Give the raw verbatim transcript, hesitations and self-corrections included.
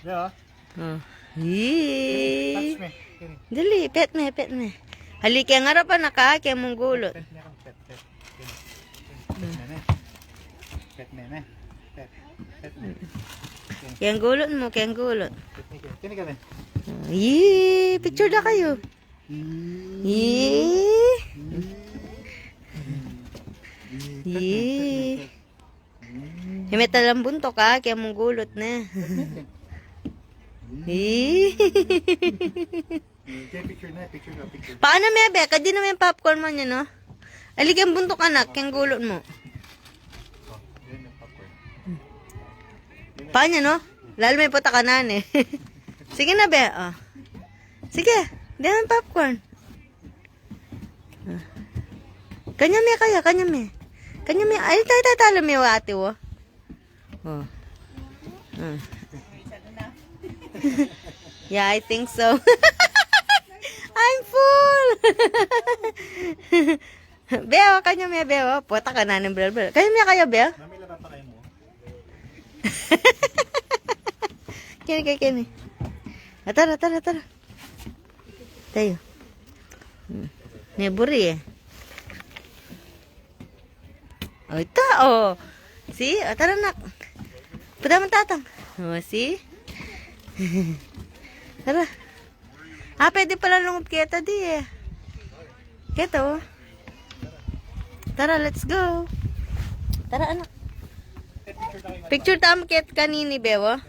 Yeah. Oh. Yee. Touch me. Kini. Dali, pet me, pet me. Hali keng arap, anak, ha, keng mung gulut. Pet me, pet, pet. Kini. Pet me, ne. Pet me, ne. Pet. Pet me. Keng gulut mu, keng gulut. Pet me, kini. Kini ka rin. Oh, yee, picture da kayu. Yee. Yee. Yee. Pet me, pet me, pet. Hime talang buntuk, ha, keng mung gulut ne. Ih. Kaya picture na, picture na, picture. Paano me, be? Kadi na me popcorn mu, no? Ali keng buntuk, anak, keng gulut mu. Oh, yan yung popcorn. Paano, no? Lalo me puta ka na, ne. Sige na, be, oh. Sige, di na popcorn. Ah. Kanya me kaya, kanya me. Kanya me, ay, tay, tay, talo me, ate, wo. Oh. Ah. Yeah, I think so. I'm full. Beo, kanya me, beo. Puta ka na ng bel-bel. Kanya me kaya, beo? Kini, kini, kini. Ah, tara, tara, tara. Tayo. Hmm. May buri eh. O, ita, o. See? O, tara, nak. Pada man, tatang. O, see? Tara. Ah, pwede pala lungub keta di eh. Keta, o. Tara, let's go. Tara, anak. Picture tamu ket kanini, beo.